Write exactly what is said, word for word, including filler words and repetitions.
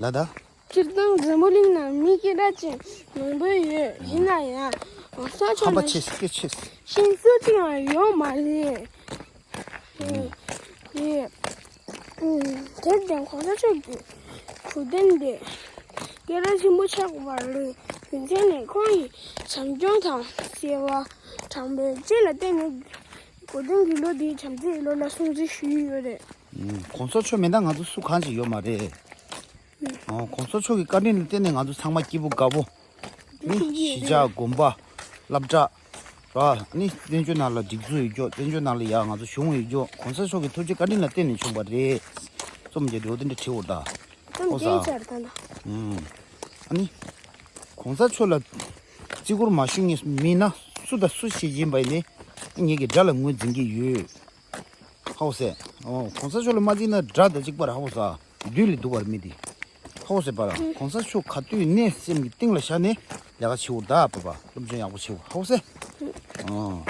ལ་ད། སྤྱིར་བཏང་འཛམ་བུ་གླིང་ན་མི་སྐད་གྲགས་ཅན་མང་པོ་ཡོད། ཡིན་ན་ཡང་གོང་ས་མཆོག་ཧམ་པ་ལ་ཆེ་སྐད་ཆེ། ཤེས་སུ་ཅི་ཡང་ཡོད་མ་རེད། ཨེ། ཨེ། ཨེ། དེར་བརྟེན་གོང་ས་མཆོག་གི་གོ་སྟོན་དེ་སྐད་གྲགས་ཆེན་པོ་ཆགས་པར་རྒྱུ་མཚན་ནི་ཁོང་གིས་བྱམས་སྐྱོང་དང་བརྩེ་བ་དྲང་པོའི་རྩལ་ལ་བརྟེན་ནས་གོ་སྟོན་གྱི་ལོ་འདི་བྱམས་བརྩེའི་ལོ་ལ་སྲུང་བརྩི་ཞུས་ཡོད་རེད། ཨུམ། གོང་ས་མཆོག་མེད་ན་ང་ཚོ་སུ་གང་ཅིག་ཡོད་མ་རེད། ཨོ། གོང་ས་མཆོག་གི་བཀའ་དྲིན་ལ་བརྟེན་ནས་ང་ཚོ་ཚང་མ་སྐྱིད་པོ་དགའ་པོ། ནི་གཞིས་ཆགས་དགོན་པ། སློབ་གྲྭ། ར། ནི་བཙན་བྱོལ་ནང་ལ་སྒྲིག་འཛུགས་ཡོད་ཀྱོག་བཙན་བྱོལ་ནང་ལ་ཡ་ང་ཚོ་གཞུང་ཡོད་ཀྱོག་གོང་ས་མཆོག་གི་ཐུགས་རྗེ་བཀའ་དྲིན་ལ་བརྟེན་ནས་བྱུང་བ་རེད། རྩོམ་རྒྱག་འདྲ་བོ་དེ་འདྲ་བྲིས་འོར་ད། ཨོ་ཙམ་ཟ། རྒྱན་ཆར་ད་ན། ཨུམ། ཨ་ནི། གོང་ས་མཆོག་ལ་བརྩི་བཀུར་མ་ཞུ་མཁན་མིན་ན་སུ་དང་སུ་ཞིག་ཡིན་པ་ཡིན་ནའི་ངེད་ཀྱི་དགྲ་ལ་ངོས་འཛིན་གྱི་ཡོད། ཧའོ་སེ། ཨོ། གོང་ས་མཆོག་ལ་མ་བརྩིས་ན་དགྲ་དང་གཅིག་པ་རེད། ཧའོ་ས། བདུད་ལས་སྡུག་པ་རེད་མི་དེ། ཧའོ་སེ་པ་ར། གོང་ས་མཆོག་ག་དུས་གནས་སེམས་ཀྱི་གཏིང་ལ་བཞག་ནས་ལས་ཀ་བྱེད་འོ་ད་པ་པ་སློབ་སྦྱོང་ཡག་པོ་བྱེད་འོ་ཧའོ་སེ། ཨོ།